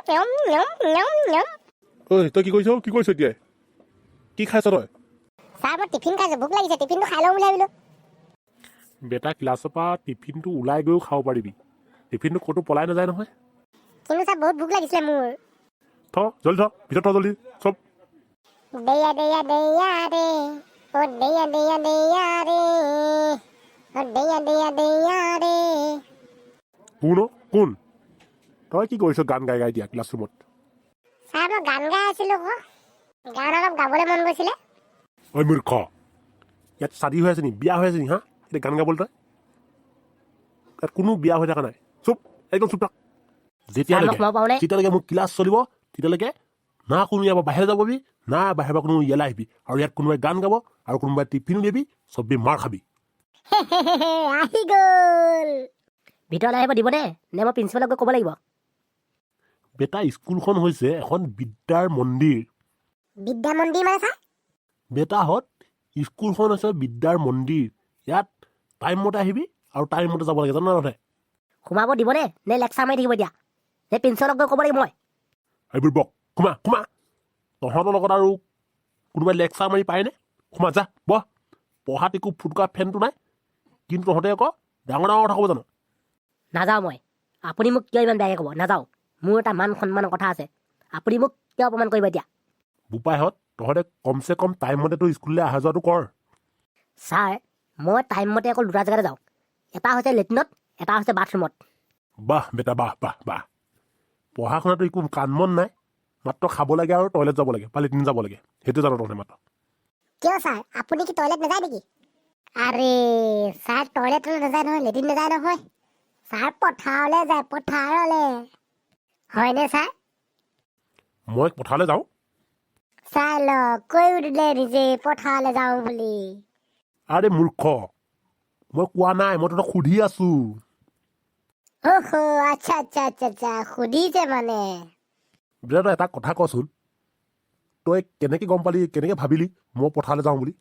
নিয়ম নিয়ম নিয়ম নিয়ম। ঐ, তই কি কৰিছ? কি কৰিছ এতিয়া? কি খাইছ তই? ছাৰ, মই টিফিন খাইছোঁ। ভোক লাগিছে, টিফিনটো খাই লওঁ বুলি ভাবিলোঁ। বেটা, ক্লাছৰ পৰা টিফিনটো ওলাই গৈও খাব পাৰিবি। টিফিনটো ক'তো পলাই নাযায় নহয়। কিন্তু ছাৰ, বহুত ভোক লাগিছিলে মোৰ। থ, জলদি থ, ভিতৰত থ জলদি চব। দেয়া দেয়া দেয়া ৰে, অ দেয়া দেয়া দেয়া ৰে, অ দেয়া দেয়া দেয়া ৰে। কোন অ? কোন তই? কি কৰিছ গান গাই গাই দিয়া ক্লাছৰুমত? ছাৰ, মই গান গাই আছিলোঁ আকৌ। গান অলপ গাবলৈ মন গৈছিলে। ঐ মূৰ্খ, ইয়াত চাদি হৈ আছে নি? বিয়া হৈ আছে নি? হা, এতিয়া গান গাবলৈ তই? ইয়াত কোনো বিয়া হৈ থকা নাই। চুপ, একদম চুপ থাক। ছাৰ, মই যেতিয়ালৈকে সোমাব পাৰোঁনে? যেতিয়ালৈকে মোৰ ক্লাছ চলিব, তেতিয়ালৈকে না কোনো ইয়াৰ পৰা বাহিৰলৈ যাব পাৰিবি, না বাহিৰৰ পৰা কোনো ইয়ালৈ আহিবি। আৰু ইয়াত কোনোবাই গান গাব আৰু কোনোবাই টিফিন উলিয়াবি, চবেই মাৰ খাবি। আহি গ'ল। ভিতৰলৈ আহিব দিবনে নে মই প্ৰিন্সিপালক গৈ ক'ব লাগিব? বেটা, স্কুলখন হৈছে এখন বিদ্যাৰ মন্দিৰ। বিদ্যা মন্দিৰ মানে ছাৰ? বেটাহঁত, স্কুলখন হৈছে বিদ্যাৰ মন্দিৰ। ইয়াত টাইম মতে আহিবি আৰু টাইম মতে যাব লাগে, জান তহঁতে? সোমাব দিবনে নে লেকচাৰ মাৰি থাকিব এতিয়া? নে প্ৰিন্সিপালক গৈ ক'ব লাগিব মই? এইবোৰ বক, সোমা, সোমা। তহঁতৰ লগত আৰু কোনোবাই লেকচাৰ মাৰি পায়নে? সোমা, যা বহ। পঢ়াত একো ফুটকা ফেনটো নাই, কিন্তু তহঁতে আকৌ ডাঙৰ ডাঙৰ কথা ক'ব জানো। নাযাওঁ মই। আপুনি মোক কিয় ইমান বেয়াকৈ ক'ব? নাযাওঁ। মোৰ এটা মান সন্মানৰ কথা আছে। আপুনি মোক কিয় অপমান কৰিব এতিয়া? বোপাইহঁত, তহঁতে কমচে কম টাইম মতেতো স্কুললৈ অহা যোৱাটো কৰ। ছাৰ, মই টাইম মতে অকল দুটা জেগাতে যাওঁ। এটা হৈছে লেট্ৰিনত, এটা হৈছে বাথৰুমত। বাহ বেটা, বাহ বাহ বাহ। পঢ়া শুনাটো একো কাম বন নাই, মাত্ৰ খাব লাগে আৰু টয়লেট যাব লাগে বা লেট্ৰিন যাব লাগে, সেইটো জানো তহঁতে মাত্ৰ। কিয় ছাৰ, আপুনি কি টয়লেট নাযায় নেকি? আৰে ছাৰ, টয়লেটলৈ নাযায় নহয়, লেট্ৰিন নাযায় নহয় ছাৰ, পথাৰলৈ যায়, পথাৰলৈ। হয়নে ছাৰ? মই পথাৰলৈ যাওঁ? চাই লওক, কৈও দিলে নিজে পথাৰলৈ যাওঁ বুলি। আৰে মূৰ্খ, মই কোৱা নাই, মই তহঁতক সুধি আছো। অহ, আচ্ছা আচ্ছা আচ্ছা আচ্ছা, সুধিছে মানে। বেটা, তই এটা কথা কচোন, তই কেনেকৈ গম পালি, কেনেকৈ ভাবিলি মই পথাৰলৈ যাওঁ বুলি?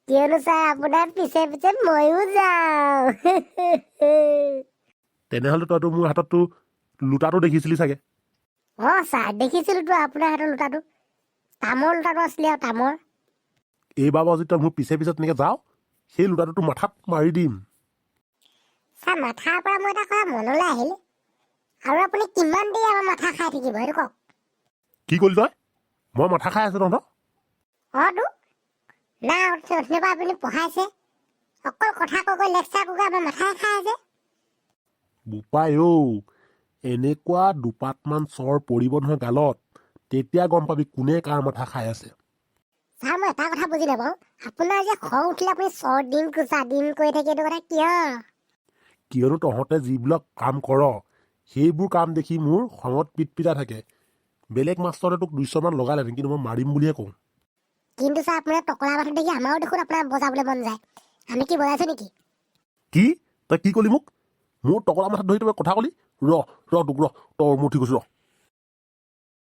কিয়নো ছাৰ, আপোনাৰ পিছে পিছে ময়ো যাওঁ। তেনেহ'লে তইতো মোৰ হাতততো লোটাটো দেখিছিলি চাগে? অঁ ছাৰ, দেখিছিলোতো আপোনাৰ হাতৰ লোটাটো। তামৰ লোটাটো আছিলে আৰু তামৰ। এইবাৰ বাৰু যদি তই মোৰ পিছে পিছে তেনেকৈ যাৱ, সেই লোটাটো তোৰ মাথাত মাৰি দিম। ছাৰ, মাথাৰ পৰা মই এটা কথা মনলৈ আহিল। আৰু আপুনি কিমান দেৰি আমাৰ মাথা খাই থাকিব, সেইটো কওক। কি কলি তই? মই মাথা খাই আছো তহঁতৰ? অঁ তো না, অথনিৰ পৰা আপুনি পঢ়াইছে, অকল কথা কৈ কৈ, লেকচাৰ কৈ কৈ আমাৰ মাথাই খাই আছে। বোপাই ঔ, এনেকুৱা দুপাতমান চৰ পৰিব নহয় গালত, তেতিয়া গম পাবি কোনে কাৰ মাথা খাই আছে। ছাৰ, মই এটা কথা বুজি নাপাওঁ। আপোনাৰ যে খং উঠিলে আপুনি চৰ দিম, কোচা দিম কৈ থাকে, এইটো কথা কিয়? কিয়নো তহঁতে যিবিলাক কাম কৰ, সেইবোৰ কাম দেখি মোৰ খঙত পিট পিটাই থাকে। বেলেগ মাষ্টৰে তোক 200মান লগালেহেঁতেন, কিন্তু মই মাৰিম বুলিহে কওঁ। কিন্তু ছাৰ, আপোনাৰ টকলা মাথাটো দেখি আমাৰো দেখোন আপোনাৰ বজাবলৈ মন যায়। আমি কি বজাইছোঁ নেকি? কি? তই কি কলি মোক? মোৰ টকলা মাথাত ধৰি তই কথা কলি? ৰ ৰ, তোক ৰ, তই মোৰ উঠি গৈছো ৰ।